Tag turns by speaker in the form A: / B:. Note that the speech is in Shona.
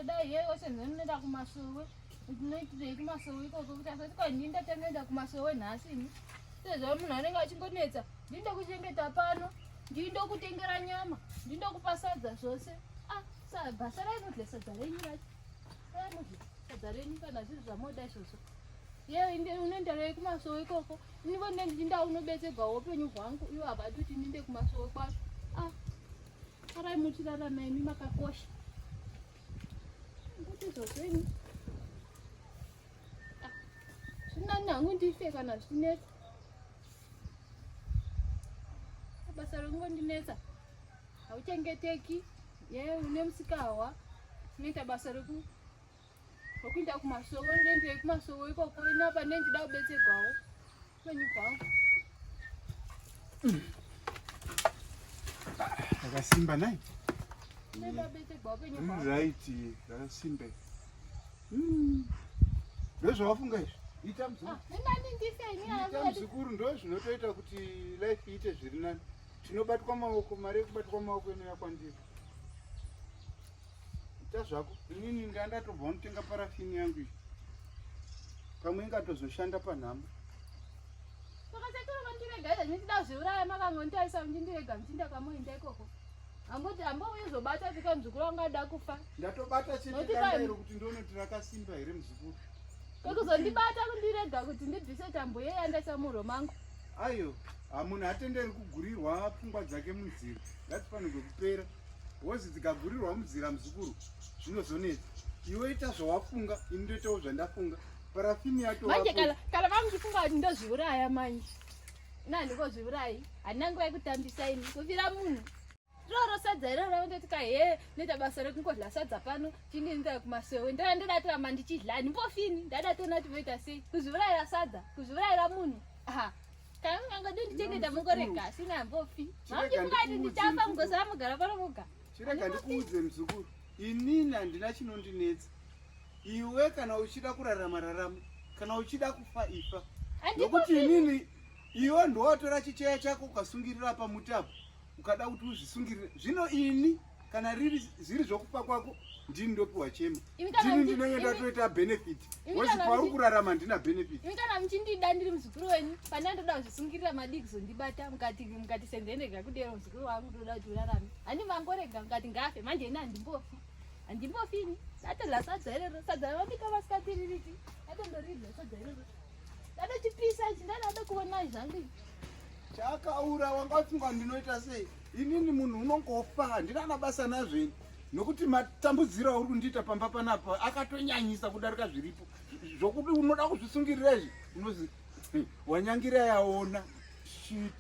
A: Kudai yeye wese ndinoenda kumasowe. Ndinoitirei kumasowe ikoko kuti asati kwa ndini ndatangaenda kumasowe nhasi ini. Sezvo munhu anenge achingonetsa, ndini ndokuchengeta pano, ndini ndokutengera nyama, ndini ndokupa sadza zvose. Ah, sa basa rai mudle sadza renyu racho. Rai mudle sadza renyu kana zviri zvamoda izvozvo. Yeye unoenderei kumasowe ikoko? Ini vonde ndinda unobetserwa upenyu hwangu ivo havadi kuti ndinde kumasowe kwacho. Ah, Farai muchirarama imi makakosha. Kuti izvozvo imi. Ah, zvinani hangu ndife kana zvichinetsa. Basa rekungondinetsa. Hauchengeteki. Ye une musikahwa. Unoita basa reku Wakuenda kumasowe ndoendei kumasowe ikoko ini apa ndenge ndida kubetserwawo upenyu hwangu.
B: Rakasimba nai?
A: Ndoda kubetserwa upenyu hwangu.
B: Right, rakasimba. Hmm. Ndozvawafunga izvi? Ita mzukuru.
A: Ah, nani ndife ini
B: Ita mzukuru ndozvinotoita kuti life iite zviri nani. Tinobatwa maoko, mari yekubatwa maoko inouya kwandiri. Ita zvako. Inini ndandatobva unotenga parafini yangu iyi. Pamwe ingatozoshanda panhamo.
A: Saka sekuru vandirega izvo ndichida kuzviuraya makangonditarisa muchindirega muchiinda kwamoenda ikoko. Amboti ambouye zobata tsika muzukuru wangu ada kufa.
B: Ndatobata chete danda iro kuti ndione kuti rakasimba here muzukuru.
A: Kokuzondibata kundirega kuti ndibvise tambo yeye yandaisa muhuro mangu.
B: Ayo, hamunhu atenderi kugurirwa pfungwa dzake munzira. Ngadzifanirwe kupera. Wozi dzikagurirwa munzira muzukuru zvinozonetsa. Iwe ita zvawafunga, ini ndoitawo zvandafunga. Parafini yacho
A: manje kana kana vamuchifunga kuti ndozviuraya manje. Nani kozviurayi? Handina nguva yekutambisa ini. Kufira munhu. Roro sadza iroro ndoti ka he ndoita basa rekungodla sadza pano chindienda kumasowe ndoda ndoda toramba ndichidla handimbofini ndada toona kuti voita sei kuzviurayira sadza kuzviurayira munhu aha kana mungangodi ndichengeta mungorega asi ini hambofi mamuchifunga kuti ndichafa mugosara mugara pano moga
B: Chirega ndikuudze muzukuru, inini handina chinondinetsa. Iwe kana uchida kurarama rarama, kana uchida kufa ifa. Nokuti inini iwe ndowatora chicheya chako ukasungirira pamuti apo ukada kuti uzvisungirire. Zvino ini kana riri zviri zvokufa kwako ndini ndopiwa chema. Ndini ndinenge ndatoita benefit. Wozi pauri kurarama handina benefit.
A: Imi kana muchindida ndiri muzukuru wenyu, pane ndoda kuzvisungirira madii kuzondibata mukati mukati senzendega kudero muzukuru wangu ndoda kuti urarame. Handi mangorega mukati ngafe manje ini handimbofi. Handimbofi ini. Ndatodya sadza iroro, sadza ravabika masikati ririti. Ndatondoridya sadza iroro. Ndatochipisa ichi ndada kuona zvangu.
B: Chakaura wanga ufunga ndinoita sei? Inini munhu unongofa handina na basa nazvo ini. Nokuti matambudziro auri kundiita pamba panapa akatonyanyisa kudarika zviripo. Zvokuti unoda kuzvisungirira izvi unozi wanyangira yaona. Shit.